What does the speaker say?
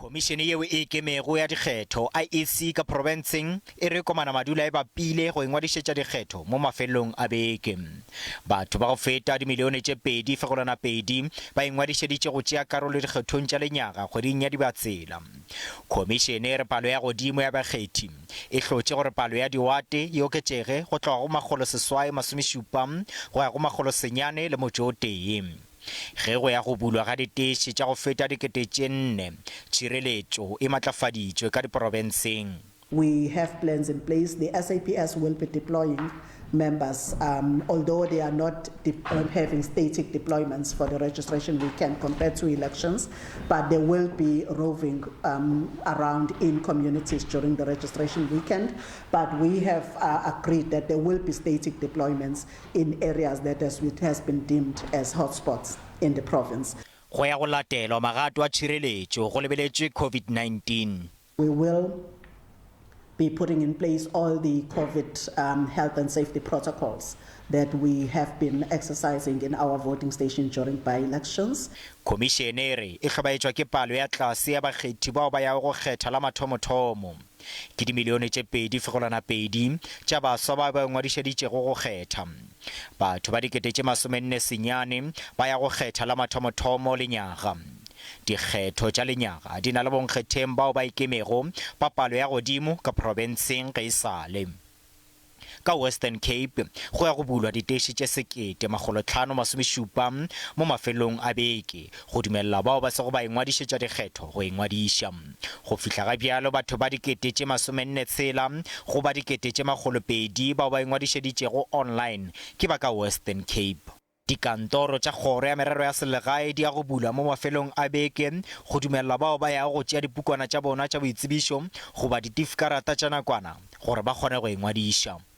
Khomišene yeo e ikemego ya dikgetho, IEC, ka profenseng e re Komana Madula e bapile go ingwadišetša dikgetho mo mafelelong a beke. Batho ba go feta dimilione tše 2.2 ba ingwadišeditše go tšea karolo dikgethong tša lenyaga kgweding ya Dibatsela. Khomišene e re palo ya godimo ya bakgethi e hlotše gore palo ya diwate e oketšege go tloga go 870 go ya go 901. Ge go ya go bulwa ga diteše tša go feta 4000, tšhireletšo e matlafaditšwe ka diprofenseng. We have plans in place. The SAPS will be deploying members, um, although they are not having static deployments for the registration weekend compared to elections, but they will be roving um, around in communities during the registration weekend. But we have uh, agreed that there will be static deployments in areas that has, it has been deemed as hotspots in the province. Go ya go latelwa magato a tšhireletšo go lebeletšwe COVID-19. We will be putting in place all the COVID um, health and safety protocols that we have been exercising in our voting station during by-elections. Khomišene e re e hlobaetšwa ke palo ya tlase ya bakgethi bao ba yago go kgetha la mathomothomo. Ke dimilione tše 2.2 tša baswa bao ba ingwadišeditšego go kgetha. Batho ba 49,000 ba ya go kgetha la mathomothomo lenyaga. Dikgetho tša lenyaga di na le bonkgetheng bao ba ikemego ba palo ya godimo ka profenseng ge e sa le. Ka Western Cape go ya go bulwa diteše tše 1570 mo mafelong a beke go dumelela bao ba sego ba ingwadišetša dikgetho go ingwadiša. Go fihla ga bjalo batho ba 46 go ba 200 bao ba ingwadišeditšego online ke ba ka Western Cape. Dikantoro tša Kgoro ya Merero ya Selegae di ya go bulwa mo mafelong a beke go dumelela bao ba yago go tšea dipukwana tša bona tša boitsebišo goba ditifikarata tša nakwana gore ba kgone go ingwadiša.